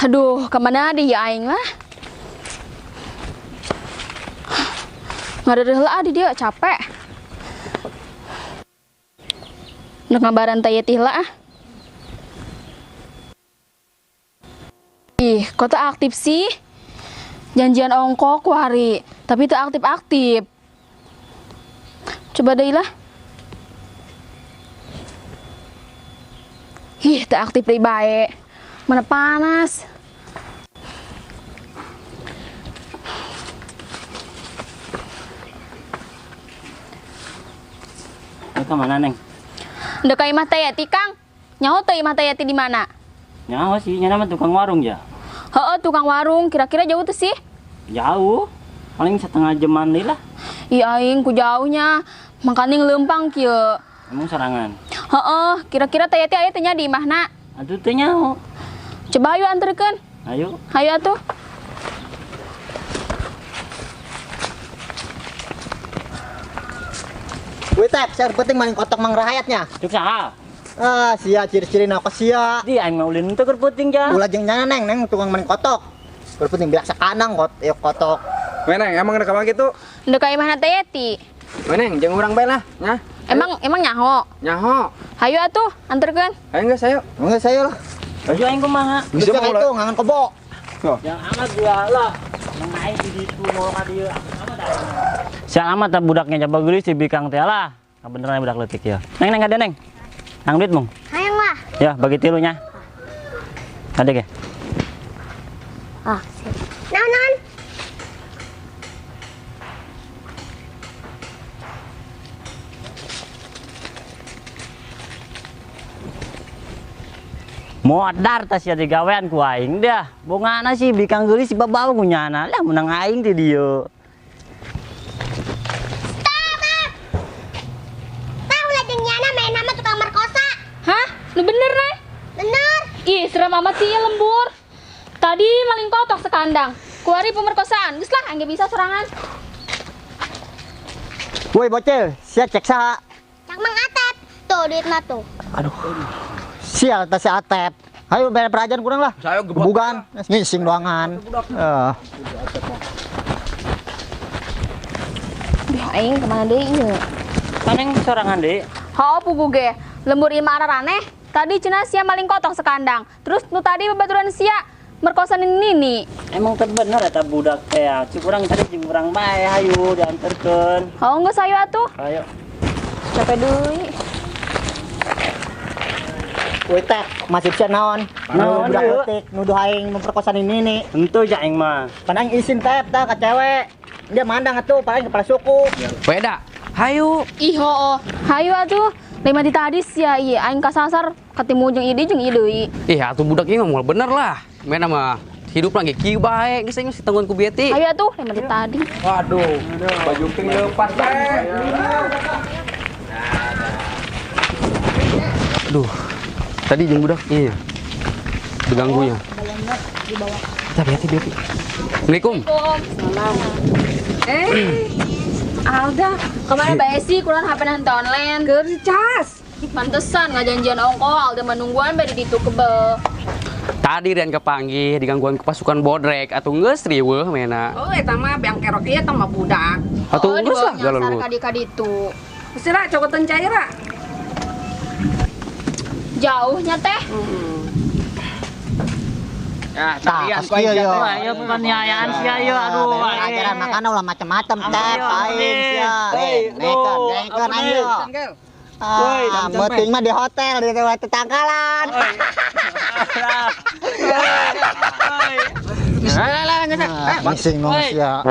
Aduh, kemana di ya aing lah? Ngareureuh lah di dia capek. Nek ngabaran teh teh lah. Ih, kok teu aktif sih? Janjian ongkok kuari, tapi teu aktif-aktif. Coba deui lah. Ih, teu aktif deui bae. Mana panas. Ke mana, Neng? Ndek ka imah Teh Yeti, Kang. Nyaho teh imah Teh Yeti di mana? Nyaho sih, nyana mah tukang warung ya. Heeh, tukang warung. Kira-kira jauh tuh sih? Jauh. Paling setengah jaman deui lah. Ih, aing ku jauhnya. Mangkaning leumpang kieu. Emang sorangan? Heeh, kira-kira Teh Yeti aya teh nya di imahna? Atuh teh nyaho. Coba ayo anterkeun. Ayo. Ayo atuh. Wih, Tep, saya penting maling kotok mang rahayatnya. Cuk saha? Ah, sia ciri-ciri na sia. Di aing mah ulin teu keur peuting ja. Ulah jeung nyana neng, neng tukang maling kotok. Keur peuting bilak sakanang kot, yuk kotok. Weh, Neng, emang rek kamana kitu? Ndek ka imahna Teh Yeti. Weh, Neng, jeung urang bae lah, nya. Emang emang nyaho? Nyaho. Hayu atuh, anterkeun. Ayo geus ayo. Geus ayo lah. Hayu aing kumaha? Bisa itu ngangan kebo. Yang amat gua lah. Neng aing di ditu mau ka dieu. Amat aing. Siang amat tah budaknya coba geulis si bikang teh lah. Kabeneran budak leutik ya. Neng neng ada neng. Nang duit mung. Hayang lah. Ya, bagi tilunya. Ada ge. Ah, sip. Naon? Modar tas ya digawean ku aing dah. Bongana sih bikang geulis si babau ku nyana lah menang aing di dieu. Hah? Lu bener, Neng? Bener. Ih, serem amat sih ya lembur. Tadi maling kotok sekandang. Kuari pemerkosaan. Geus lah, angge bisa sorangan. Woi, bocil, sia cek saha? Cak Mang Atep. Tuh duitna tuh. Aduh. Sial tas si Atep. Ayo bayar perajan kurang lah. Gebugan, ngising doangan. Heeh. Duh, aing kemana deui ieu? Paneng sorangan deui. Hao pugu ge. Lembur imah araneh. Tadi cenah sia maling kotok sekandang. Terus nu tadi babaturan sia merkosa nini. Emang teu bener eta budak teh. Cik urang tadi jeung urang bae hayu dianterkeun. Hao geus hayu atuh. Hayu. Capek deui. Woi Teh, masih sia naon? Naon budak leutik nuduh aing memperkosa nini. Henteu ja aing mah. Pan aing isin Teh, tah ka cewek. Dia mandang atuh paling kepala suku. Beda. Hayu. Ih hoo. Hayu atuh. Lima di tadi sia ieu aing kasasar ketemu jeung ieu jeung ieu deui. Ih atuh budak ieu mah moal bener lah. Mena mah hidup lagi kieu bae geus aing mah tangguan ku Bieti. Hayu atuh lima di tadi. Waduh, baju pink lepas bae. Aduh. Tadi jeung budak iya. Diganggunya. Kita Bieti Bieti. Assalamualaikum. Waalaikumsalam. Alda, kemarin Mbak Esi kurang HP nanti online. Keur dicas. Pantesan nggak janjian ongko, Alda menungguan bae di ditu kebel. Tadi Rian kepanggih digangguan ke pasukan bodrek atuh geus riweuh mena. Oh, eta mah beang kerok ieu tah mah budak. Atuh geus lah galon. Kadi-kadi itu. Geus ra cokotan cair ra. Jauhnya teh. Ya, tarian ku aing teh. Ayo penganiayaan sia ieu aduh. Ajaran makanan ulah macam-macam teh, aing sia. Nekan, nekan aing. Ah, penting mah di hotel di tetangkalan. Lah lah lah, ngising ngomong sia.